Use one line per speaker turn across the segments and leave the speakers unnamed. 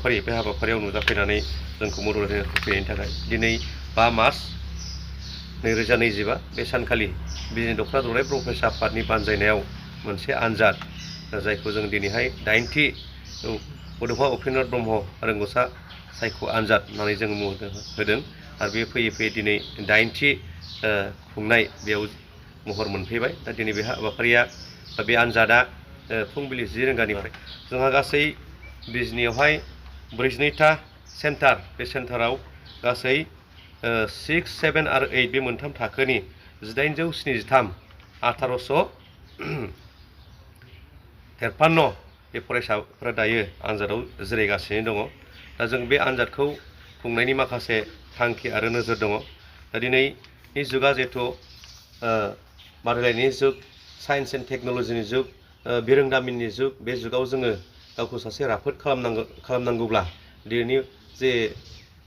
हाबाफारि बे हाबाफारियाव नुजाफैनानै जोंखौ मदद होफैनायनि थाखाय दिनै 5 मार्च 2025 बे सानखालि बिजिनि दखना दौराय बर' फरायसा आफादनि बानजायनायाव मोनसे आनजाद जायखौ जों दिनैहाय 8थि बड'फा उपेन्द्रनाथ ब्रह्म रोंगौसा सायख' आनजाद होननानै जों मुं होदों आरो बे फैयै फैयै दिनै 8थि खुंनाय बेयाव महर मोनफैबाय। दा दिनै बे हाबाफारिया बे आनजादा फुंबिलि 10 रिंगानिफ्राय जोंहा गासै बिजिनियावहाय 42टा सेन्टार बे सेन्टाराव गासै 6, 7 आरो 8 बे मोनथाम थाखोनि 1873 1853 बे फरायसाफोरा दायो आनजादाव जिरायगासिनो दङ। दा जों बे आनजादखौ खुंनायनि माखासे थांखि आरो नोजोर दङ। दा दिनैनि जुगा जिहेथु बादायलायनायनि जुग, साइन्स एन्ड टेक्न'लजिनि जुग, बिरोंदामिननि जुग, बे जुगाव जोङो गावखौ सासे राफोद खालामनांगौब्ला दिनैनि जे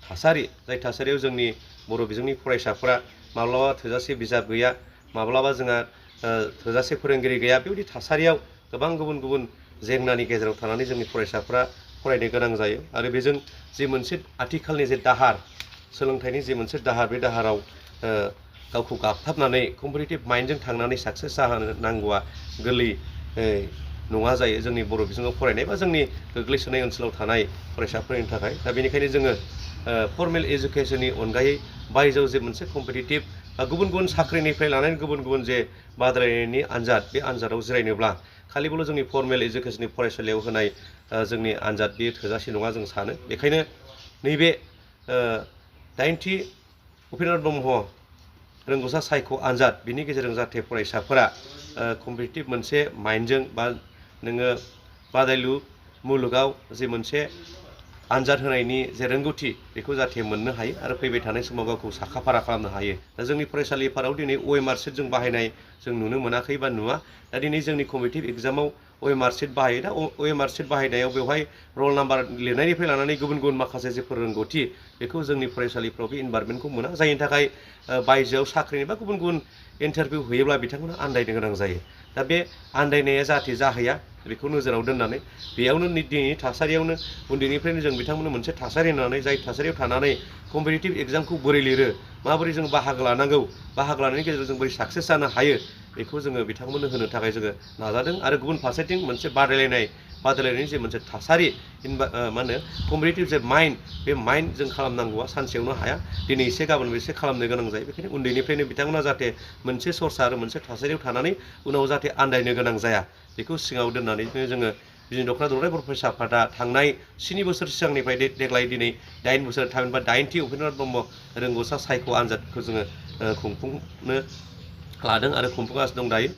थासारि, जाय थासारियाव जोंनि बर' बिजोंनि फरायसाफोरा माब्लाबा थोजासे बिजाब गैया, माब्लाबा जोंहा थोजासे फोरोंगिरि गैया, बेबायदि थासारियाव गोबां गुबुन गुबुन जेंनानि गेजेराव थानानै जोंनि फरायसाफोरा फरायनो गोनां जायो आरो बेजों जे मोनसे आथिखालनि जे दाहार, सोलोंथाइनि जे मोनसे दाहार, बे दाहाराव गावखौ गाबथाबनानै कम्पिटिटिभ माइन्डजों थांनानै साक्सेस जानो नांगौआ गोरलै नङा जायो जोंनि बर' बिजोङाव फरायनाय बा जोंनि गोग्लैसोनाय ओनसोलाव थानाय फरायसाफोरनि थाखाय। दा बेनिखायनो जोङो फर्मेल इडुकेसननि अनगायै बायजोआव जे मोनसे कम्पिटिटिभ गुबुन गुबुन साख्रिनिफ्राय लानानै गुबुन गुबुन जे बादायलायनायनि आनजाद, बे आनजादाव जिरायनोब्ला खालिबोल' जोंनि फर्मेल इडुकेसननि फरायसालियाव होनाय जोंनि आनजाद बेयो थोजासे नङा जों सानो। बेखायनो नैबे 8थि उपेन्द्रनाथ ब्रह्म रोंगौसा सायख' आनजाद, बिनि गेजेरजों जाहाथे फरायसाफोरा कम्पिटिटिभ मोनसे माइन्डजों बा नोङो बादायलु मुलुगाव जे मोनसे आनजाद होनायनि जे रोंगौथि, बेखौ जाहाथे मोननो हायो आरो फैबाय थानाय समाव गावखौ साखाफारा खालामनो हायो। दा जोंनि फरायसालिफोराव दिनै OMR सिट जों बाहायनाय जों नुनो मोनाखै बा नुवा। दा दिनै जोंनि कम्पिटिटिभ एग्जामाव OMR सिट बाहायो। दा OMR सिट बाहायनायाव बेवहाय रल नाम्बार लिरनायनिफ्राय लानानै गुबुन गुबुन माखासे जेफोर रोंगौथि, बेखौ जोंनि फरायसालिफ्राव बे इनभारमेन्टखौ मोना, जायनि थाखाय बायजोआव साख्रिनि बा गुबुन गुबुन इन्टारभिउ होयोब्ला बिथांमोना आन्दायनो गोनां जायो। दा बे आन्दायनाया जाहाथे जाहैया, बेखौ नोजोराव दोननानै बेयावनो दिनैनि थासारियावनो उन्दैनिफ्रायनो जों बिथांमोननो मोनसे थासारि होनानै, जाय थासारियाव थानानै कम्पिटिटिभ एग्जामखौ बोरै लिरो, माबोरै जों बाहागो लानांगौ, बाहागो लानायनि गेजेरजों जों बोरै साक्सेस जानो हायो, बेखौ जोङो बिथांमोननो होनो थाखाय जोङो नाजादों। आरो गुबुन फारसेथिं मोनसे बादायलायनायनि जे मोनसे थासारि, मा होनो कम्पिटिटिभ जे माइन्ड, बे माइन्ड जों खालामनांगौआ सानसेयावनो हाया, दिनै एसे गाबोन एसे खालामनो गोनां जायो। बेखायनो उन्दैनिफ्रायनो बिथांमोना जाहाथे मोनसे सर्सा आरो मोनसे थासारियाव थानानै उनाव जाहाथे आन्दायनो गोनां जाया, बेखौ सिगाङाव दोननानैनो जोङो बिजिनि दखना दौराय बर' फरायसा आफादा थांनाय 7 बोसोर सिगांनिफ्राय देग्लाय दिनै 8 बोसोर थामहिनबा 8थि उपेन्द्रनाथ ब्रह्म रोंगौसा सायख' आनजादखौ जोङो खुंफुंनो लादों आरो खुंफुंगासिनो दं दायो।